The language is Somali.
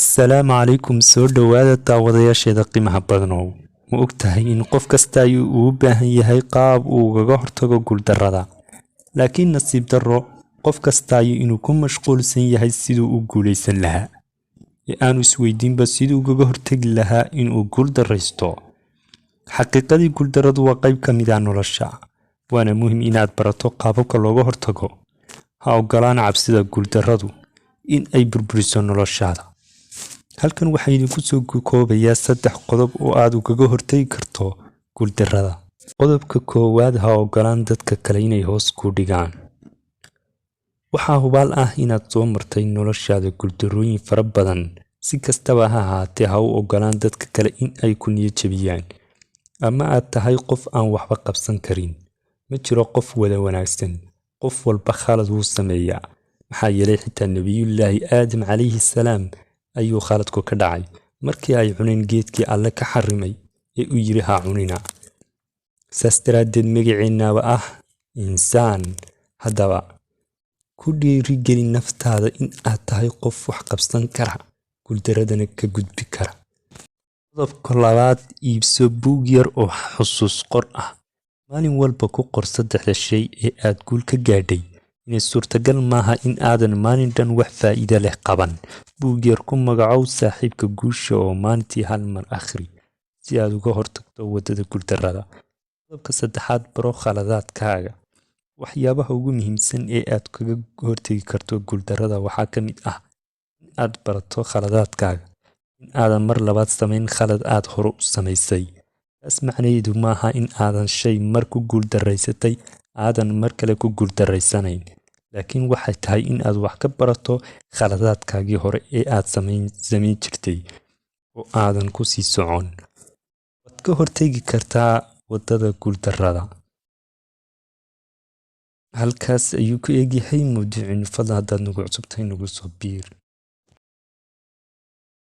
Assalaamu calaykum. Soo dhowaada daawadayaasheeda qiimaha badanow. Ma ogtahay in qof kasta uu u baahan yahay qaab uu ugaga hortago guuldarrada? Laakiin nasiib darro, qof kastaayo inuu ku mashquulsan yahay siduu u guulaysan lahaa ee aanu isweydiinba siduu ugaga hortagi lahaa inuu guuldarraysto. Xaqiiqadii, guuldarradu waa qayb ka mid ah nolosha, waana muhiim inaad barato qaababka looga hortago. Ha ogolaan cabsida guuldarradu in ay burburiso noloshaada. Halkan waxaa idinku soo koobayaa saddex qodob oo aad ugaga hortagi karto guuldarrada. Qodobka koowaad: ha ogolaan dadka kale inay hoos ku dhigaan. Waxaa hubaal ah inaad soo martay noloshaada guuldarrooyin fara badan. Si kastaba ha ahaatee, ha u ogolaan dadka kale in ay ku niyad jebiyaan ama aad tahay qof aan waxba qabsan karin. Ma jiro qof wada wanaagsan, qof walba khalad wuu sameeyaa, maxaa yeelay xitaa Nebiyullaahi Aadam calayhi salaam ayuu khaladku ka dhacay markii ay cuneen geedkii Alle ka xarimay ee uu yiri ha cunina. Saas daraaddeed magaceennaaba ah insaan. Haddaba ku dhiirigeli naftaada in aad tahay qof wax qabsan kara, guuldaradana ka gudbi kara. Qodobka labaad: iibso buug yar oo xusuus qor ah. Maalin walba ku qor saddexda shay ee aad guul ka gaadhay. Inay suurtagal maaha in aadan maalin dhan wax faa'iido leh qaban. Buug yar ku magacow Saaxiibka Guusha oo maalintii hal mar akhri si aad uga hortagto waddada guuldarrada. Qodobka saddexaad: baro khaladaadkaaga. Waxyaabaha ugu muhiimsan ee aad kaga hortagi karto guuldarrada waxaa ka mid ah in aad barato khaladaadkaaga, in aadan mar labaad samayn khalad aad hore u samaysay. Taas macnaheedu maaha in aadan shay mar ku guuldarraysatay aadan mar kale ku guuldarraysanayn, laakiin waxay tahay in aad wax ka barato khaladaadkaagii hore ee aad samayn jirtay oo aadan ku sii socon. Waad ka hortagi kartaa waddada guuldarrada. Halkaas ayuu ku egyahay mawduuciinu. Fadlan haddaad nagu cusubtahay, nagu soo biir.